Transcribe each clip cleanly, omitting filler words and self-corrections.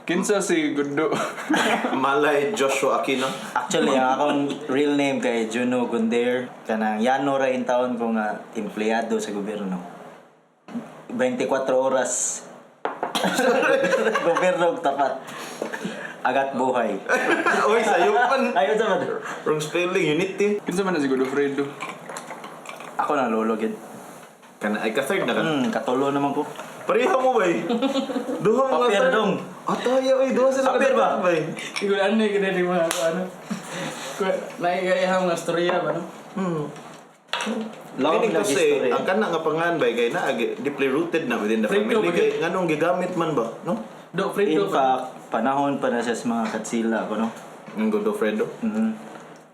Kinsa si Gundo? Malay Joshua Aquino. Actually, ang akong real name kay Juno Gunder. Kanang Yano ra in taon ko nga empleyado sa gobyerno. 24 oras. Gobyerno og tapat. Agat buhay. Uy, sayo man. Ayun sa man. Wrong spelling, unity. Kinsa man na si Godofredo? Ako na lolo gid. Kana ay ka third na ka. Katulo naman ko. Pareha mo bay. Duha mo nga Papier third. dong. Ataya oy, duha sila Papier ba? bay. Ikaw ano yung ganyan yung mga ano. Naigayahang mga storya ba no? Long Meaning na to say, history. ang kana nga pangalan bay kay na deeply rooted na within the Fredo family ba kay nganong gigamit man ba, no? Do, In Fredo ba? fact, panahon pa na siya sa mga katsila ko, no? Ang Godofredo.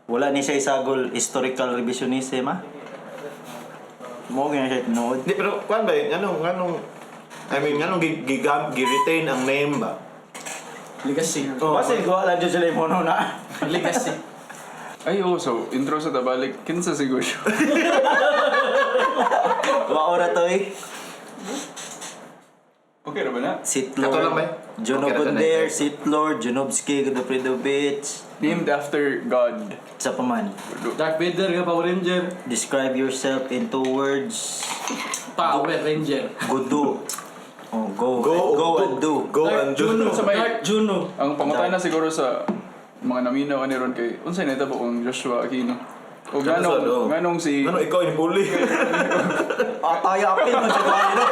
Wala ni siya isagol historical revisionism, ah. Mo gyud siya tinuod. Di pero kuan ba nganong nganong I mean nganong gi-retain ang name ba? Legacy. Oh. Basin ko wala dyan sila yung mono na. Legacy. Ay, oh, so intro sa tabalik. Kinsa si Gundo? Wa ora to eh. Okay ra ba na? Sith Kato Lord. lang ba? Juno Okay ra to na. Gunder, Sith Lord, Junovsky, Godofredovich. Named after God. Sa paman. Dark Vader nga Power Ranger. Describe yourself in two words. Power Ranger. Gudu. Oh, go. Go, Go and do. Go Dark and do. Juno. Sa may- Dark Juno. Ang pangutana na siguro sa mga naminaw ani ron kay unsay nahitabo kung Joshua Aquino? O Ano, nganong nganong si Ngano ikaw ni puli? Ah, tayo apil mo siya no?